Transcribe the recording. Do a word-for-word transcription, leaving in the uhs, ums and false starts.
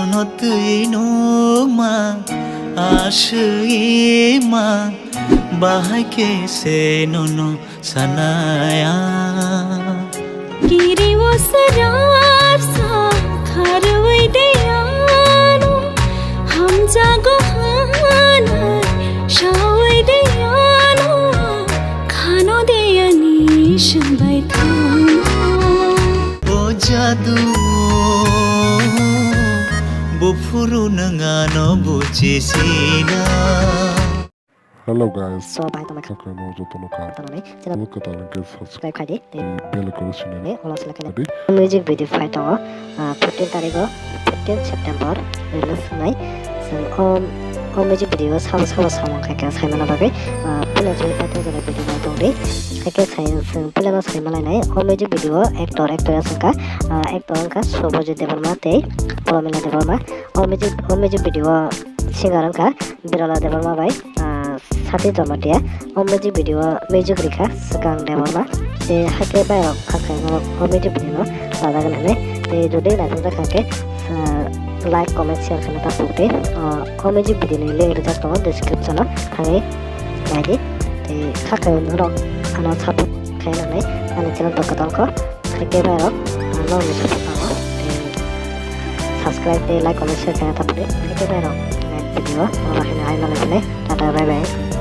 No twi nukma, aswima, bahai khe se nono sanaya. Kiri o sarar sa kharwi de ano, hamjago hanai shawi de ano, khano de ani shwbai thang. O jadu, buphuru nwng ano buchisina. Hello guys. So, bhai, tongmai kha. Khakano jotono kha. Tongnai, channel. Look at the link is subscribe khai di. Tei bell icon sini. Tei all select khai di. Music video phai tongo, ah, fifteen tarigo, fifteen September release wngnai. Chwng o, o music video sabo sabo samung khai khe saimano bagwi, ah, puila jora paithak jora video no tong di. Hai khe sai, chwng puilano saimalainai. O music video actor, actress wngkha, ah, actor wngkha Subhajit Debbarma tei Promila Debbarma. O music, o music video singer wngkha Birala Debbarma bai, ah, Sati Jamatia. O music video o music rikha Swkang Debbarma. Tei hakhe bai rok hakhe norok o music video no lajagan hwnwi. Tei jodi naithokjak kha khe, ah, like, comment, share khaina ta puk tei, ah, o music video ni link rijak tongo description o, thangwi naidi. Tei hakhe norok ano support khaina nai ani channel to kwtal kho. Hai khe bai rok, ah, norokni support nango. Tei subscribe tei like, comment, share khaina ta puk tei. Hai khe bai rok, next video o bahai no hai manwi philai. Tata, bye bye.